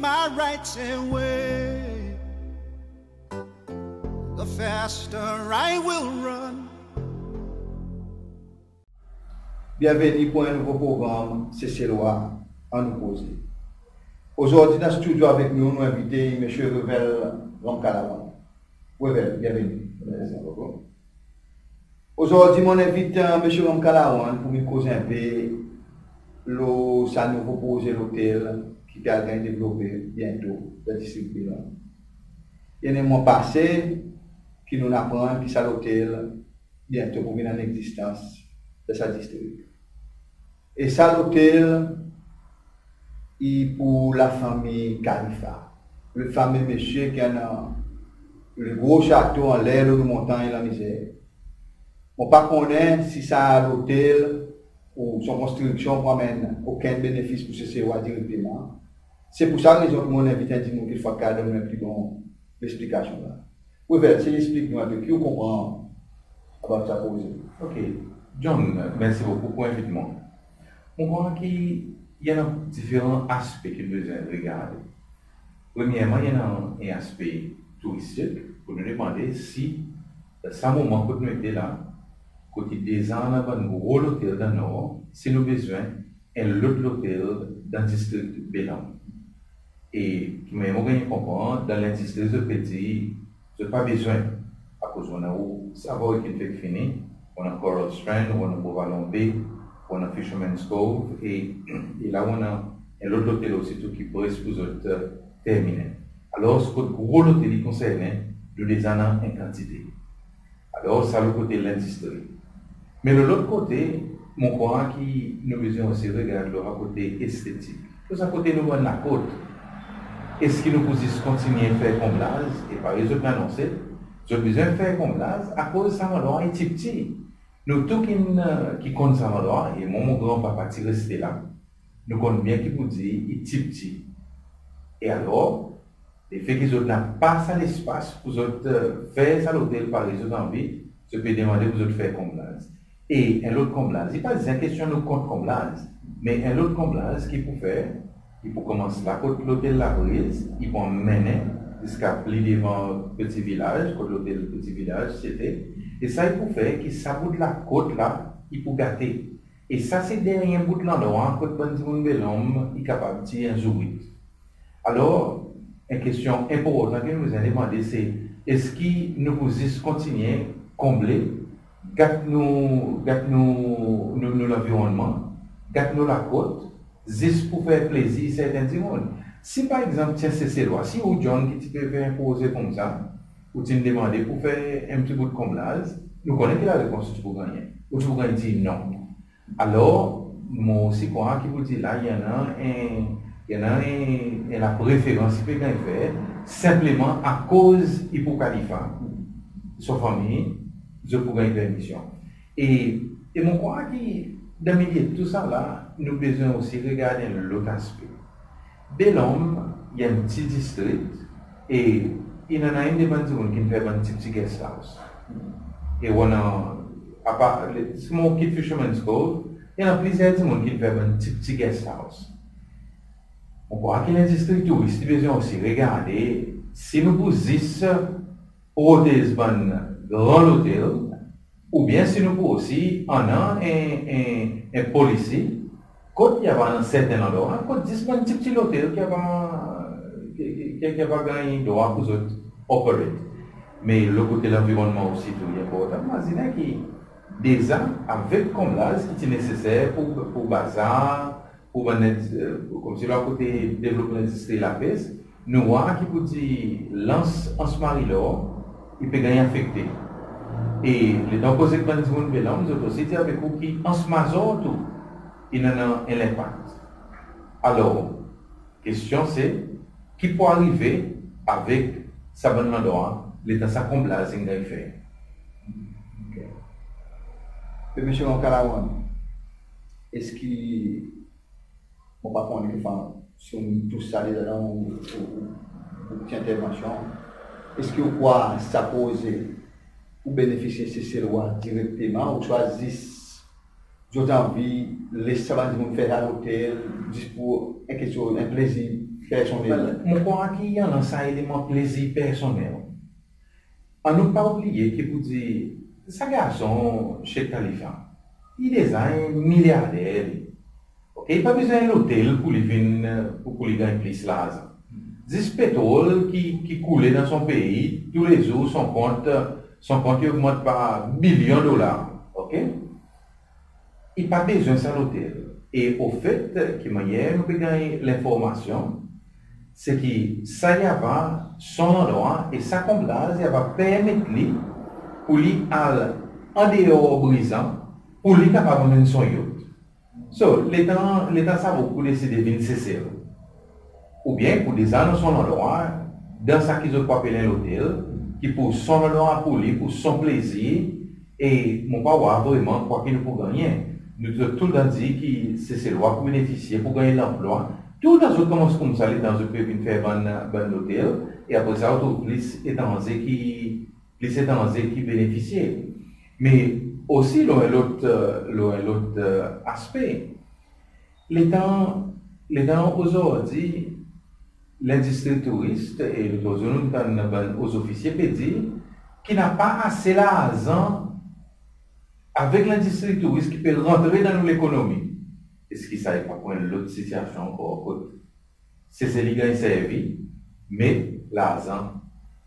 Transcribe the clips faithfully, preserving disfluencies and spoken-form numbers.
my rights away, the faster I will run. Byenveni pour en nouvo progranm Seselwa Annou Koze. Ozordi dan stidyo avek nou, nou envite Msye Revel Ramkalawan. Revel, byenveni. Mersi bokou. Ozordi mon envit Msye Ramkalawan pour vin koz en pe lo sa nouvo proze lotel ki pe al ganny devlope byento dan distrik Bel Ombre. I annan en mwan pase ki nou'n aprann ki sa lotel byento pou vin an egzistans dan sa distrik. E sa lotel i pour lafanmir Khalifa, le fame msye ki annan le gro sato anler lo nou montanny Lanmizer. Mon pa konnen si sa lotel ou son konstriksyon pou anmenn okenn benefis pour Seselwa direkteman. Se pour sa rezon ki mon envit en dimoun ki kapab donn en pli bon leksplikasyon la. Revel, si ou eksplik nou en pe ki ou konpran about sa proze. Ok. John, mersi bokou pour envitman. Mon krwar ki i annan diferan aspe ki nou bezwen regarde. Premyerman, i annan en aspe touristik pour nou demande si dan sa moman kot nou ete la, kot i deza annan bann gro lotel dan Nor, si nou bezwen en lot lotel dan distrik Bel Ombre. E ki mannyer mon ganny konpran, dan lendistri zot pe dir zot pa bezwen, akoz ou annan ou Savoy ki'n fek fini, ou annan Coral Strand, ou annan Beau Vallon Bay, ou annan Fisherman's Cove, e, e la ou annan en lot lotel osi tou ki pres pour zot terminen. Alors kot gro lotel i konsernen, nou deza annan en kantite. Alors sa lo kote lendistri. Me lo lot kote, mon krwar ki nou bezwen osi regard lo sa kote estetik. Lo sa kote nou bann lakot, eski nou pou zis kontinyen fer konblaz? E parey zot in anonse, zot bezwen fer konblaz akoz sa landrwa i ptipti. Nou tou ki'n, ki konn sa landrwa, e mwan mon granpapa ti reste la, nou konn byen ki pou dir i ptipti. E alors, lefe ki zot napa sa lespas pour zot fer sa lotel parey zot anvi, zot pe demande pour zot fer konblaz. E en lot konblaz, i pa zis en kestyon nou kont konblaz, me en lot konblaz ki pou fer, ki pou konmans la kot lotel Labriz, i pou anmennen ziska pli devan Peti Vilaz, kot lotel Peti Vilaz ti ete, e sa i pou fer ki sa bout lakot la i pou gate. E sa se dernyen bout landrwa kot bann dimoun Bel Ombre i kapab tir en zourit. Alors, en kestyon enportan ki nou bezwen demande se, eski nou pou zis kontinyen konble, gat nou, gat nou, nou, nou lanvironnman, gat nou lakot, zis pour fer plezir serten dimoun? Si par egzanp ti en Seselwa, si ou John ki ti pe fer en proze koumsa, ou ti'n demande pour fer en pti bout konblaz, nou konnen ki larepons ou ti pou gannyen. Ou ti pou ganny dir non. Alors, mon osi krwar ki pou dir la, i annan en, i annan en, en lapreferans ki pe ganny fer, senpleman akoz i pour Khalifa, son fanmir, zot pou ganny permisyon. E, e mon krwar ki dan milye tousala, nou bezwen osi regard en lot aspe. Bel Ombre i en pti distrik, e i annan enn de bann dimoun ki'n fer bann pti pti guest house. E ou annan, apar, si mon kit Fisherman's Cove, i annan plizyer dimoun ki'n fer bann pti pti guest house. Mon krwar ki lendistri touristik i bezwen osi regarde si nou pou zis protez bann gran lotel, oubyen si nou pou osi annan en, en, en polisi kot i ava annan serten landrwa kot zis bann pti pti lotel ki ava, ki, ki, ki, ki ava ganny drwa pour zot operate. Me lo kote lanvironnman osi tou i enportan. Mazinen ki deza avek konblaz ki ti neseser pour, pour bazar, pour bann, konmsi lo kote devlopman lendistri lapes, nou war ki pou dir lans Anse Marie-Laure i pe ganny afekte. E letan ou koz ek bann dimoun Bel Ombre, zot osi dir avek ou ki Anse Mazor tou i annan en lenpak. Alors, kestyon se, ki pou arive avek sa bann landrwa letan sa konblaz in ganny fer? Msye Ramkalawan, eski mon pa konnen ki fann si ou'n tous sa deza dan ou, ou, ou, ou pti entervansyon. Eski ou krwar sa proze pou benefisye Seselwa direkteman, ouswa zis zot anvi les sa bann dimoun fer sa lotel zis pour en kestyon, en plezir personnel. Mon krwar ki i annan sa eleman plezir personnel. Annou pa oubliye ki pour dir sa garson Sheikh Khalifa, i deza en milyarder li. OK, i pa bezwen lotel pour li vin, pour, pour li ganny plis larzan. Zis petrol ki, ki koule dan son pei, toulezour son kont, son kont i ogmant par bilyon dolar. OK? I pa bezwen sa lotel. E ofet ki mannyer nou pe ganny lenformasyon, se ki sa i ava son landrwa e sa konblaz i ava permet li pour li al an deor Brizan pour li kapab anmenn son yot. So, letan, letan sa boug pou deside vin Sesel, oubyen pou deza dan son landrwa, dan sa ki zot pou apel en lotel, ki pou son landrwa pour li, pour son plezir, e mon pa war vreman kwa ki nou pou gannyen. Nou tou, toultan dir ki Seselwa pou benefisye, pou ganny lanplwa. Toultan zot konmans koumsa letan zot pe vin fer bann, bann lotel, e apre sa ou trouv plis etranze ki, plis etranze ki benefisye. Me osi lo en lot, lo en lot aspe, letan, letan ozordi lendistri touris, e lot zour nou'n tann bann o zofisye pe dir ki napa ase larzan avek lendistri touris ki pe rantre dan nou lekonomi. Eski sa i pa pou en lot sitiasyon ankor kot Sesel i ganny servi, me larzan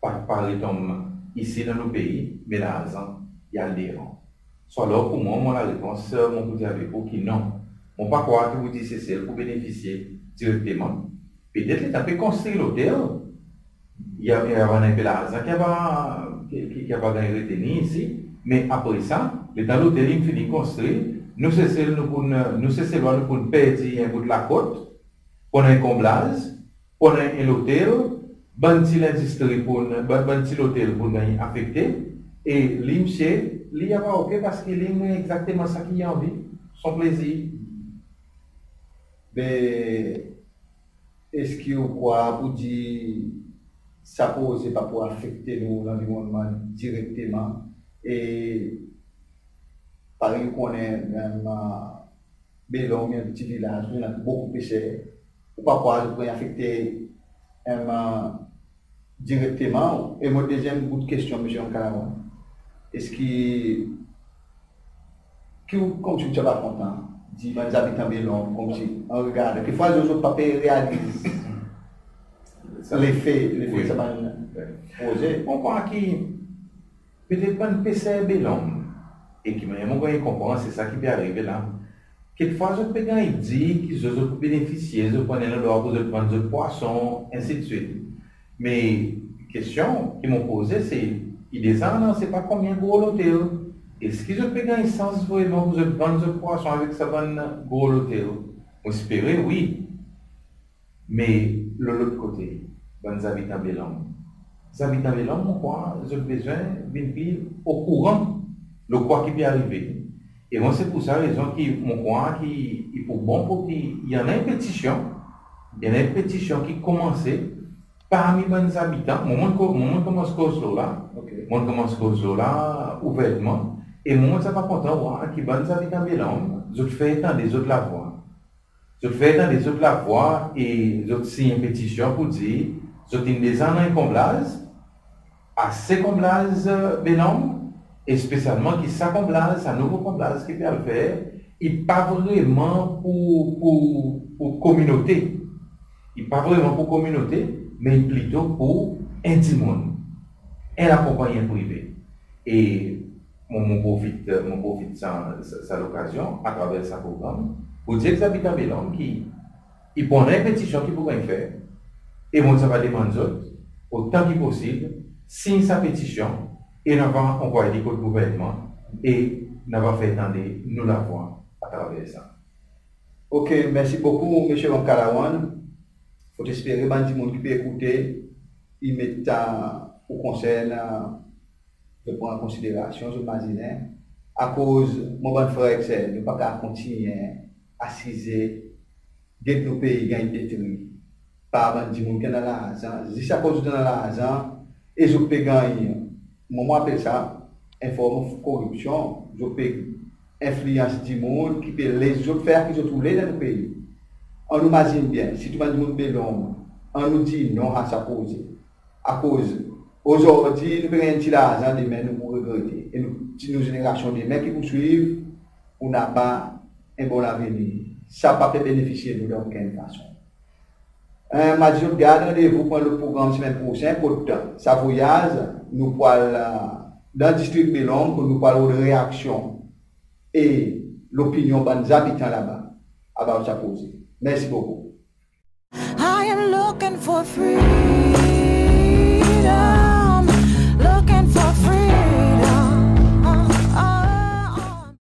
pa, pa retonm isi dan nou pei, me larzan i al devan? So, alor pour mwan, mon larepons, mon pou dir avek ou ki non. Mon pa krwar ki pour dir Sesel pou benefisye direkteman. Petet letan pe konstri lotel, i a, i ava annan en pe larzan ki ava, ki, ki, ki ava ganny retenir isi. Me apre sa, letan lotel in fini konstri, nou Sesel, nou pou, nou Seselwa, nou pou perdi en bout lakot, pou annan en konblaz, pou annan en lotel, bann ti lendistri pou, bann, bann ti lotel pou ganny afekte, e li msye, li ava OK parski li annan egzakteman sa ki i anvi, son plezir. Be, eski ou krwar pour dir sa proze pa pou afekte nou lanvironnman direkteman? E parey ou konnen, menm, Bel Ombre, en pti vilaz, i annan bokou peser. Ou pa krwar zot pou ganny afekte, em, direkteman? E mon dezyenm bout kestyon, Msye Ramkalawan, eski ki ou, konmsi ou ti ava kontan dir bann zabitan Bel Ombre, konmsi, an regardan, kekfwa zot, zot pa pe realiz lefe, lefe sa bann proze. Mon krwar ki petet bann peser Bel Ombre, e ki mannyer mon ganny konpran, se sa ki pe arive la. Kekfwa zot pe ganny dir ki zot, zot pou benefisye, zot pou annan landrwa pour zot vann zot pwason, ensidswit. Me kestyon ki mon poze se, i deza annan sepa konbyen gro lotel. Eski zot pe ganny sans vreman pour zot vann zot pwason avek sa bann gro lotel? Mon espere wi. Me lo lot kote, bann zabitan Bel Ombre. Zabitan Bel Ombre, mon krwar, zot bezwen vin pli okouran lo kwa ki pe arive. E mwan, se pour sa rezon ki mon krwar ki i pou bon pour ki i annan en petisyon, i annan en petisyon ki konmanse parmi bann zabitan. Mwan, mon, mon, mon konmans koz lo la. OK. Mon konmans koz lo la ouvertman. E mon, mon ti ava kontan war ki bann zabitan Bel Ombre, zot fer tande zot lavwa. Zot fer tande zot lavwa e zot siny en petisyon pour dir zot in deza annan en konblaz, ase konblaz, e, Bel Ombre, espesyalman ki sa konblaz, sa nouvo konblaz ki pe al fer, i pa vreman pour, pour, pour kominote. I pa vreman pour kominote, me i plito pour en dimoun, en lakonpannyen prive. E mon, mon profit, mon profit sa, sa, sa lokazyon atraver sa progranm pour dir zabitan Bel Ombre ki i pou annan en petisyon ki pou ganny fer, e mon ti ava demann zot otan ki posib siny sa petisyon, e nou ava anvoy li kot gouvernman, e nou ava fer tande nou lavwa atraver sa. OK, mersi bokou, Msye Ramkalawan. Fotespere bann dimoun ki pe ekoute, i met, a, ou konsern, a, zot pran an konsiderasyon, zot mazinen. Akoz mon bann frer ek ser, nou pa kapab kontinyen asize get nou pei ganny detri par bann dimoun ki annan larzan, zis akoz zot annan larzan, e zot pe ganny, mwan mon apel sa en form of koripsyon, zot pe enfliyans dimoun ki pe les zot fer sa ki zot oule dan nou pei. Annou mazin byen, sirtou bann dimoun Bel Ombre, annou dir non a sa proze. Akoz ozordi nou pe ganny en pti larzan, demen nou pou regrete. E nou, ti nou zenerasyon demen ki pou swiv pou napa en bon lavenir. Sa pa pe benefisye nou dan okenn fason. E, mon a dir zot gard randevou pour en lot progranm semenn prosenn, kot sa voyaz nou pou al, e, dan distrik Bel Ombre, kot nou pou al rod reaksyon e lopinyon bann zabitan laba about sa proze. Mersi bokou. I am looking for freedom.